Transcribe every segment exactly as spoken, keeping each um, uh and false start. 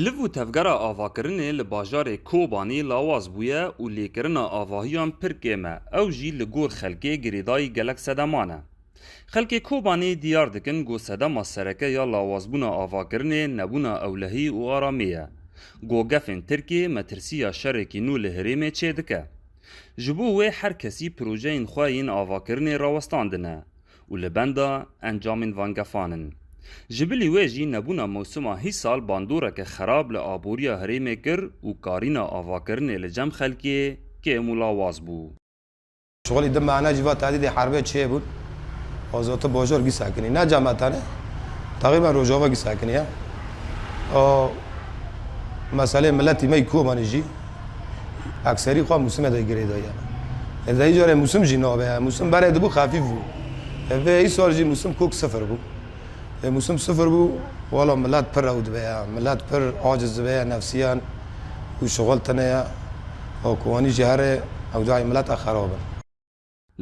Liv û tevgera avakirinê li bajarê Kobanê lawaz bûye û lêkirina avahiyan pir kêm e, ew jî li gor xelkê girêdayî gelek sedeman e. Xelkê Kobanê diyar dikin ku sedema sereke ya lawazbûna avakirinê nebûna ewlehî û aramî ye. Ku gefên Tirkiyê metirsiya şerekî nû li herêmê çêdike. Ji bo wê her kesî projeyên xwe yên avakirinê rawestandine û li benda encamên van gefan in. Ji bilî wê jî nebûna mewsima hîsal bandoreke xerab li aboriya herêmê kir û karîna avakirinê li cem xelkê kêm û lawaz bû. Şixulî di mehna jî va tehdîdê herbê çêbûn. Azatî bajar gî sekinî. Ne cema tenê. Teqrîben Rojava gî sekinî ya. O meselê miletî me yî Kobanê jî ekserî xwe mûsimê de girêdaye. E, de îcarê mûsim jî nabe ya. Mûsim berê dibû xefîf bû. E, vê îsal jî mûsim kok sifir bû. E, mûsim sifir bû, wala milet pir rew dibe ya. Milet pir aciz dibe ya nefsiyan û şixul tine ya. O ku wanî jî here ew dayê milet e xerab in.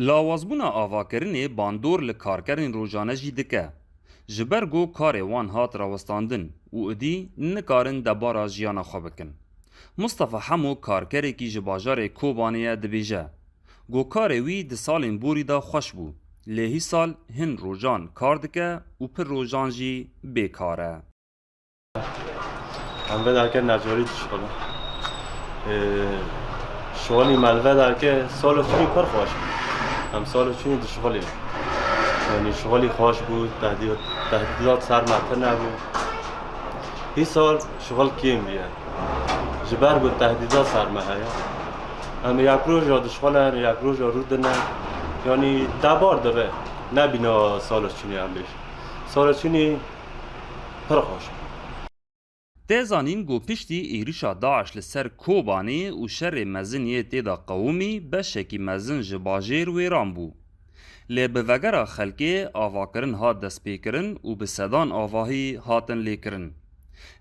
Lawazbûna avakirinê bandor li karkerên rojane jî dike. Ji ber ku karê wan hat rawestandin û idî nikarin debara jiyana xwe bikin. Mustafa Hemo karkerekî ji bajarê Kobanê ye dibêje, ku karê wî di salên borî de xweş bû, lê hîsal hin rojan kar dike û pir rojan jî bêkar e. Em vê derke necarî dişixulin. Ee, şixulî me li vê derke salo çûnî pir xweş bû. Em salo çûnî dişixulî. Yanî şixulî xweş bû, tehdî-, tehdîdat ser me tune bû. Hîsal şixul kêm bûye. Ji ber ku tehdîdat ser me heye. Em yek roja dişixulin, yek roja rûdine. Yanî tebar dibe. Nebîna salo çûnî em bêjin. Salo çûnî pir xweş bû. Tê zanîn ku piştî êrişa DAIŞ li ser Kobanê û şerê mezin yê tê de qewimî, beşekî mezin ji bajêr wêran bû. Lê bi vegera xelkê avakirin hat destpêkirin û bi sedan avahî hatin lêkirin.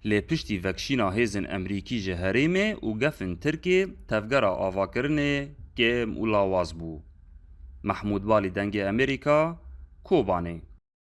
Lê piştî vekşîna hêzên Emerîkî ji herêmê û gefên Tirkê, tevgera avakirinê kêm û lawaz bû. Mehmûd Balî, Dengê Emerîka, Kobanê.